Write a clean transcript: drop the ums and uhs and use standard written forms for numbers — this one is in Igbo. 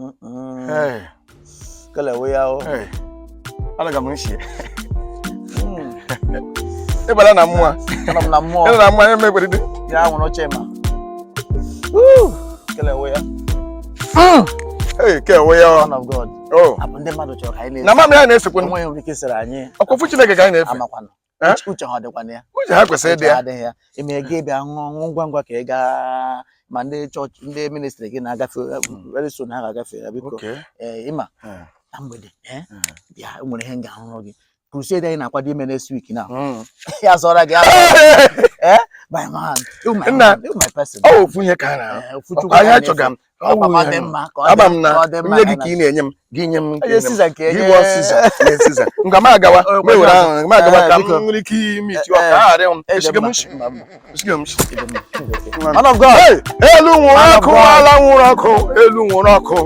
Hey, Kelewe ya o. hey. Anaga m nshi. Ịbala na mmụọ. Anọ m na mmụọ. Ịnọ na mmụọ ya megweride. Ya nwụrụ Chima. Kelewe ya. Hey, kewe ya. Man of God. Oh. Abụ ndị mmadụ chọrọ ka anyị Na na-esi. mamịrị anyị na-esekwu. Enweghị nwere ike sịrị anyị. Ọkwa Chineke ka anyị na-efe. Amakwanụ. Eh? Uche ha ọ dịkwana ya? Uche ha kwesịrị ịdị Uche ha ya. adịghị ya. Ime gị bịa ṅụọ ṅụọ ngwa ngwa ka ị gaa ma ndị chọọchị, ndị ministry gị na-agafe very soon, ha ga-agafe ya, biko. Okay. Ee, ịma na mgbede, eh, bịa, e nwere ihe m ga-arụrụ gị. Crusade anyị na-akwado ime next week na ya zọrọ gị, ya zọrọ gị. Eh, my man, you my Nna, man, you my person. Ọ ofu ihe ka a na-arụ. Eh, ofu Chukwu Ọkwa ka ihe anyị achọga m. na-efe. Ọkwa ka ọ dị mma, ka ọ Aba dị m na ka ọ dị mma nye ka gị ka ị na-enye m, gị nye m nke Onye ị na-enye m. Caesar nke Gị enye. gbọọ Caesar, nye Caesar. Nga m agawa, Oh, m ewere ahụ, m agawa Eh, ka m biko. nwere ike ime iti ọka ghara ịhụ m. Eh, dị Esigo m mma, nshi. mma, mma. Esigo m nshi. Man of God. Hey, elu nwụrụ Man of ọkụ, God. ala nwụrụ ọkụ, elu nwụrụ ọkụ.